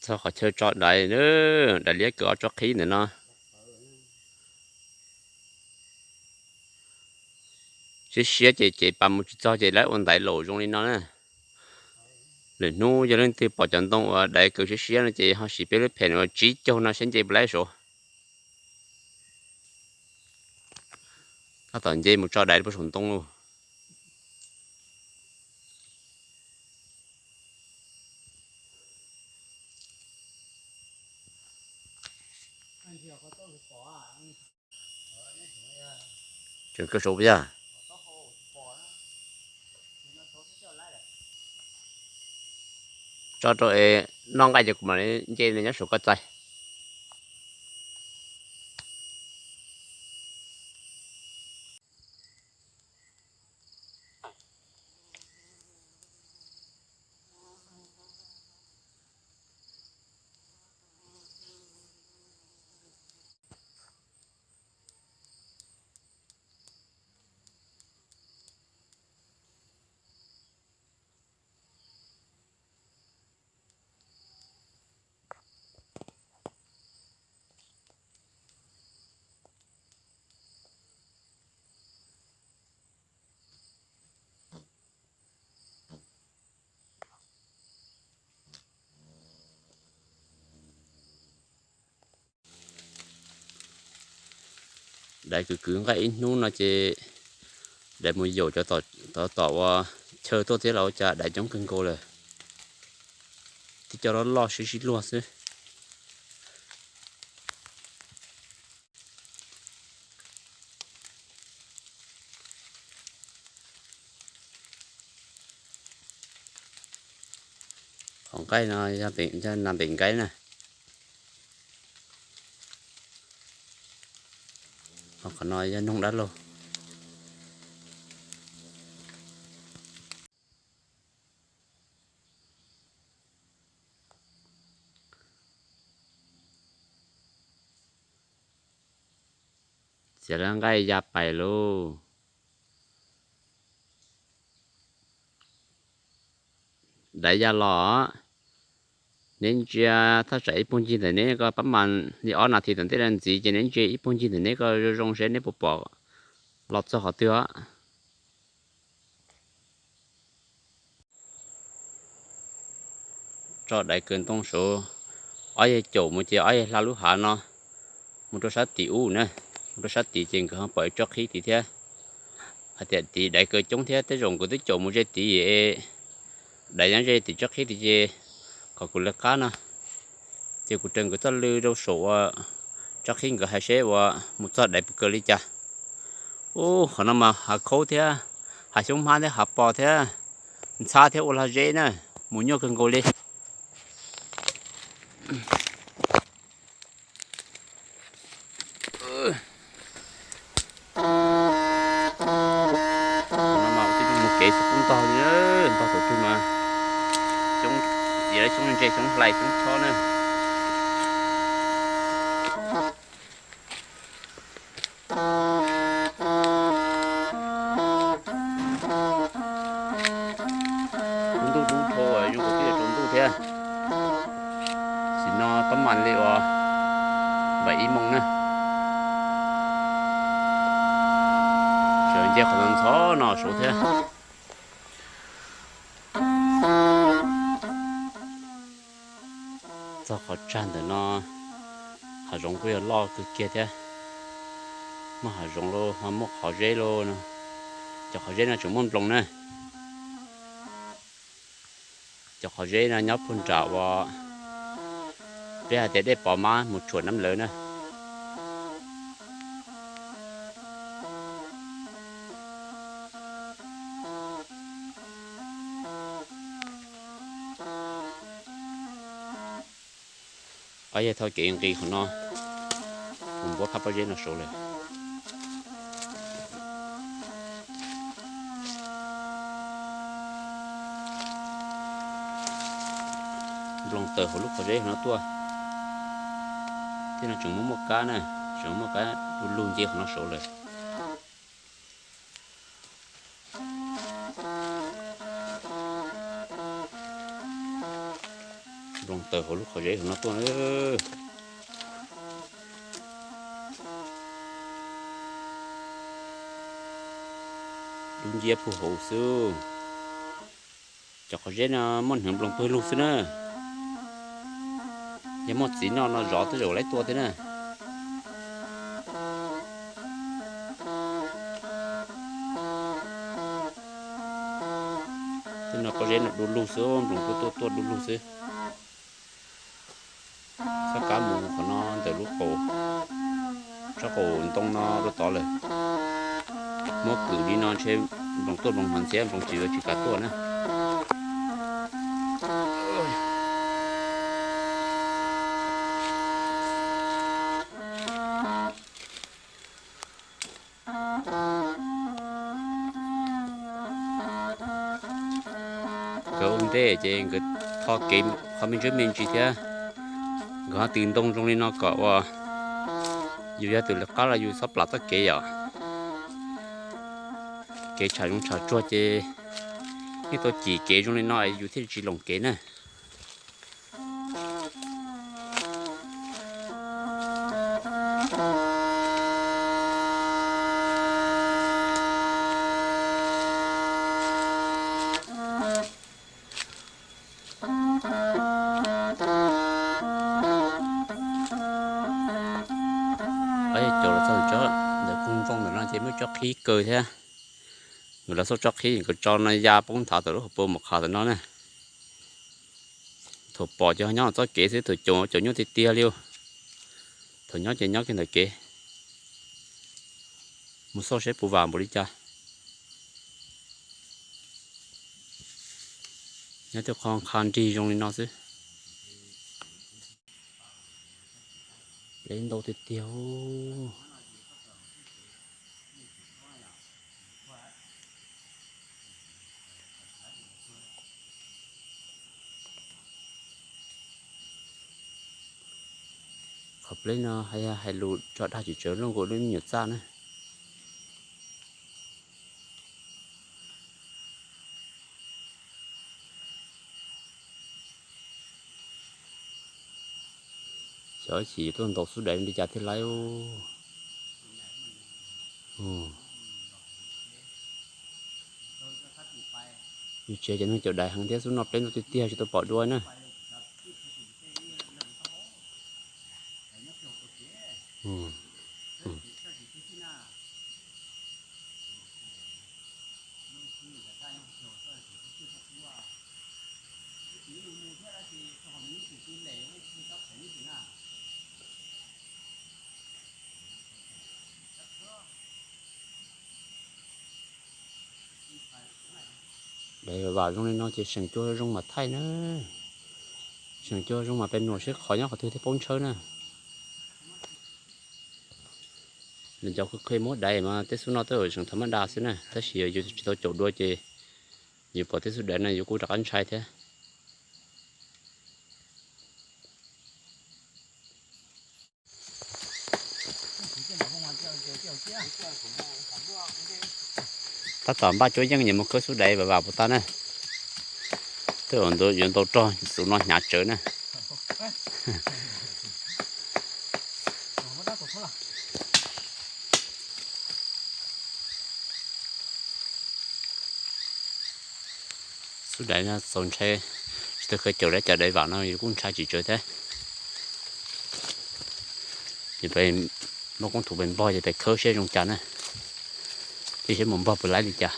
Txog qhov chaw tso daiv, daiv liab kawg ob tsob qhib ntawm no. Siab siab ces ces pas mus tsis txog ces lawv ua ntaiv laus zoo li no na. Lwm hnub yog leej twg pom cov ntoo uas daiv kawg siab siab no ces ho siv peb lub phem uas tsib caug no saib nce puas laib saud. Tab tom nce mus tso daiv puag saum ntoo lauj. Tseem kawg saud puas yog? Tso rau es noj nqaij ces kuv mam li nce nyob saum koj txais. Daiv kwv kwv nqaij ib hnub no ces daiv mus yaum cov tom tom uas chaw tuaj thiab los ua cas daiv coob kawg nkaus lawm. Tib co loj loj sib sib luag xwb. Qhov nqaij no yog nas npem nkaib na. Ho qhov no yog noog dab laug. Txiav lawv nqaij ya pais lauj. Daiv ya los, neb ntsia thaj tsam ib puag ncig ntawm neb ko pab mas li ob nas this tom ntej no ntxiv ces neb ntsia ib puag ncig ntawm neb ko zoo zoo seb neb puas pom los txog qhov twg os. Tso daiv kawg ntoo saud, ob yag caum mus ces ob yag hla lub hav no mus rau sab tim ub na, mus rau sab tid ces nkawd ho pom ib tsob qhib tid thiab. Hais tias tid daiv kawg coob thiab tej zaum nkawd twb caum mus ze tid, daiv nyob ze tim tsob qhib tid ces kom kuv lawv qab no, ces kuv raws nkawd txoj lw rau saum uas tsob qhib nkawd hais seb uas mus txog daiv puas kawg li cas. Ub, qhov no mas hav khaub thiab, hav xyoob hmab thiab, hav pos thiab, ntxhab thiab ua lag zeb na, mus nyuaj kawg nkaus li. Mus kev xwb pub ntog li, ntog thaum twg mas xyoob, xyoob ntse, xyoob hlais, xyoob chob na. Lub ntuj dub dhau, zoo nkaus twb yuav tsaus ntuj thiab. Tam sim no pab mas li uas npaim ib moos na. Sawv nce qhov ntxhov no saud thiab. Txog qhov tsag ntawm no, hav zoov kuj yog loj kawg kiag thiab. Muaj hav zoov los ho muaj qhov zeb los, cov qhov zeb no tseem muaj nploos na. Cov qhov zeb no nyob puag nram uas peb hais tias dej Pov Mab mus tshuam Nab Lawv na. Ob yag thau kev nqis qhov no, mus npuab phab pob zeb no saud lawm. Nploos tawm hauv lub qhov zeb no tuaj, tej no tseem muaj muaj kab na, tseem muaj kab du lug nce qhov no saud lawm. Nploos tawm hauv lub qhov zeb hauv no tuaj na. Dub nciab puag hauv xwb. Cov qhov zeb no muaj hneev nploos pawg lug xwb na. Yog muaj txiv noj no zov tej zaum laib tua thiab na. Tej no pob zeb no du lug xwb, nploos tuaj tuaj tuaj du lug xwb. Txoj kab mus qhov no ntawm lub qaum, tsob qaum ntoo no rau tod lawm. Muab kwm li no ntshe nploos tuaj nploos hnov ntxhiab, nploos tsis yuav tsis kam tuaj na. Nkawd ua ntej ces nkawd tho kev qhov me ntsis me ntsis thiab. Nkawd ho tws ntoo zoo li no kom ua yus yog tus lawv qab los yus txhob plam txoj kev yom. Kev tsham zoov tsham tsuag ces yeej tau cim kev zoo li no yus thiaj tsis loom kev na. Cov los txog tsob ntawm koog ntoo ntawm no ces muaj tsob qhib kaw thiab. Nkawd los xauj tsob qhib, nkawd tso no ya poob nthav tom lub hauv paus mus qhav tom no na. Thaum pom ces nyob txoj kev xwb, thaum caum caum nyuaj tiag tiag li. Thaum nyob ces nyob kiag ntawm kev. Mus xauj seb puas vam npaum li cas. Nyob tej qho qha nrig zoo li no xwb. Pleb ntau tiag tiag. Qhov pleb no hais lus tso dag tsis tsawg, luaj nkaus lub me nyuam txaj na. Xyov ib chim tuaj ntaus xub daiv li cas thiaj laib. Yus tsis yog cov neeg caum daiv heev thiab xwb, noj pleb ntau tiag tiag tsis tau pom dua na. Daiv vam zoo li no ces seem cua zoo mas thaij na. Seem cua zoo mas pes nuam seb qhov nyob qhov twg thiaj poob ntshawb na. Nws cov qhia muab daiv mas tej xub no twb seem thaum maj da xwb na, tab sis yus tsis tau caum dua ces yus pom tej xub daiv no yus kuj rov qab ntshai thiab. Tab tom npaj cuab yeej yuav mus khawb xub daiv vam vam puas tag na. Twb yuav ntau rog xub no hnyav tsawv na. Xub daiv no txaus ntshai, tsis tau khaws caum daiv, cov daiv vam no yus kuj ntshai tsis tsawg thiab. Ces peb muab koob thaum peb npog ces peb khawb seb zoo cas na, ces seb mus npog puas laib li cas.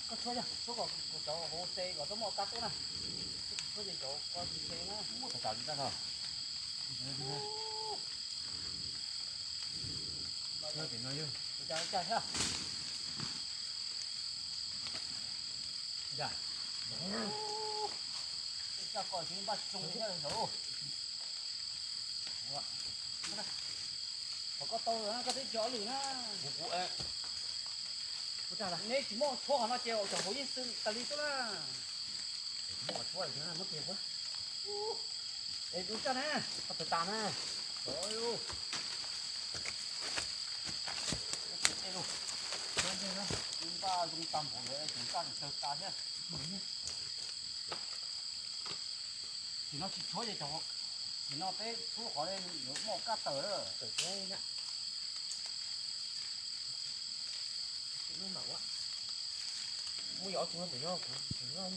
Koj tshuab yog tshuab kom cov hauv xe kom txhob muaj kab tuaj na. Tshuab ces cov ko tsis xe na. Ua tas tas li tag no. Ua cas ua cas thiab. Ua cas. Ua cas kom tsis npaj tsis tsoo li thiab lauj. Qhov koj tau lawm na, koj twb cov lwm na. Neb tsis muaj tshuab qhov no ces cov hauv yeej xwb tas li xwb na. Es ua cas na, koj pes tas na. Npaj zoo tag npaum ntawd tseem npaj tsis tawg tas thiab. Tim no tsis tshuab ces cov, tim no peb tshuab qhov yuav muaj kab tawm. Muaj yog ob tug no pem no kuv tseem noj.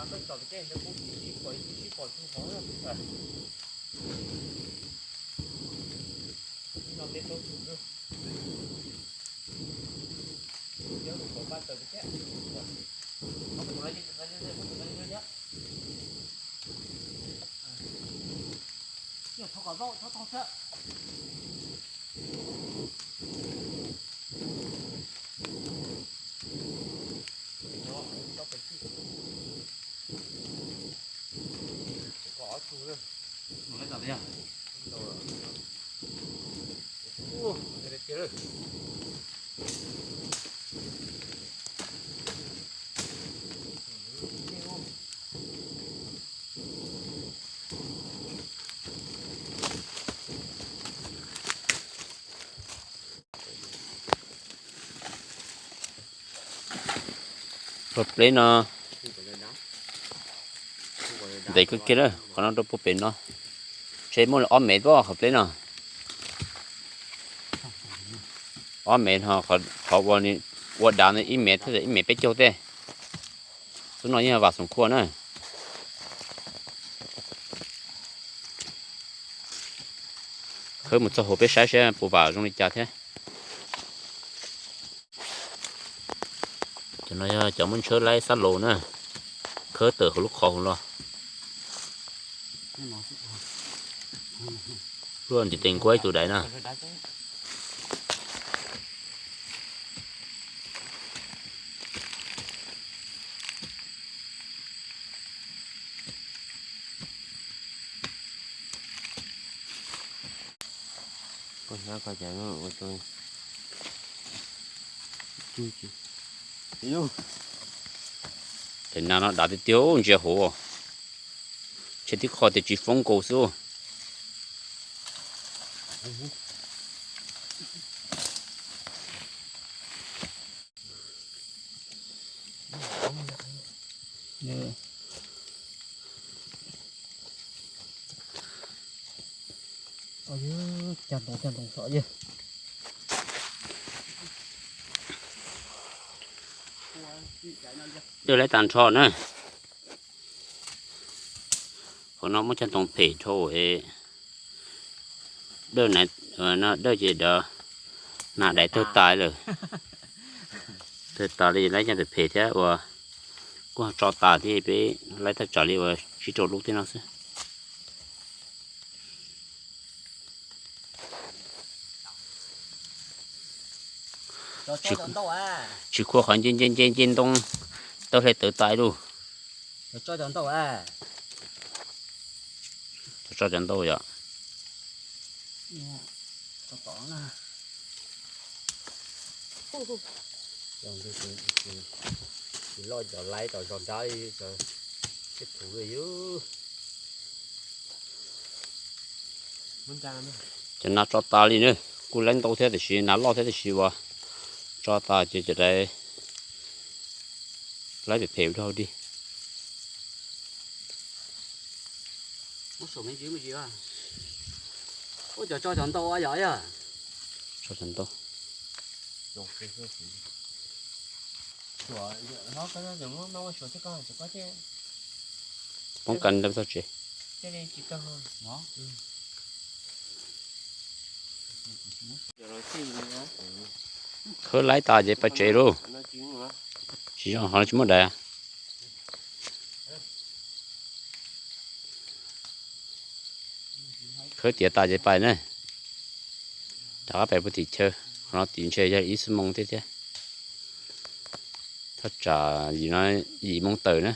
Mas koj tsom pem tej ntawd kuv tsis sib pom, tsis sib pom tsis hov. No peb plaub tug na. Yog lub pov paj tawm pem thiab. Muab tus no, muab tus no thiab. Cia thov kom zaum txhob tau thiab. Qhov pleb no ntev kawg kiag lawm, qhov no rau puag pem no, ntshe muaj li ob mev pob qhov pleb no. Ob mev ho qhov ua dav ib mev thiab ib mev peb caug tej. Xub no yeej vam xoom khuaj na. Khawb mus txog hauv peb saib seb puas vam zoo li cas thiab. Cov no yog cov muaj ntshawb laib xab laus na, khawb tawm hauv lub qhov hauv los. Luaj ntiv tes nkuaj ib tug daiv na. Tes nas no dav tiag tiag ntsia hauv, ntshe tib qho tias tsis foob nkaus xwb. Cog ntoo cog ntoo xwb yog. Dawj laib tag nrho na. Qhov no muab cog ntoo phem dhau es dawj, dawj ces dov nas dais tawg tas lawm. Tawg tas li laib cog phem phem thiab uas kuj tso tas thiab, peb laib thaj tsam li uas tsib rau lub thiab no xwb. Tsis khua qhov nce nce nce nce ntoo tawg hle tawv tas lawm. Tso cov ntau yom. Tsis loj cov laib tom zog nrab, cov tub yus. Cov nas tso tas li na, kuj laib ntau thiab tiam sis nas loj thiab tiam sis uas tso tas ces cov laib phem phem ua rau dig. Ua cov tso cov ntau yom yog. Tso cov ntau. Poob kas rau txog tsev. Khawb laib tas ces pais tsev lauj. Tsis zoo, qhov no tsis muaj dais. Khawb tiav tas ces pais na. Rov qab pais puag tim chaw, qhov no tim ntshe yog ib xuab moos thiab thiab. Thaj tsam yim no yim moos tawm na.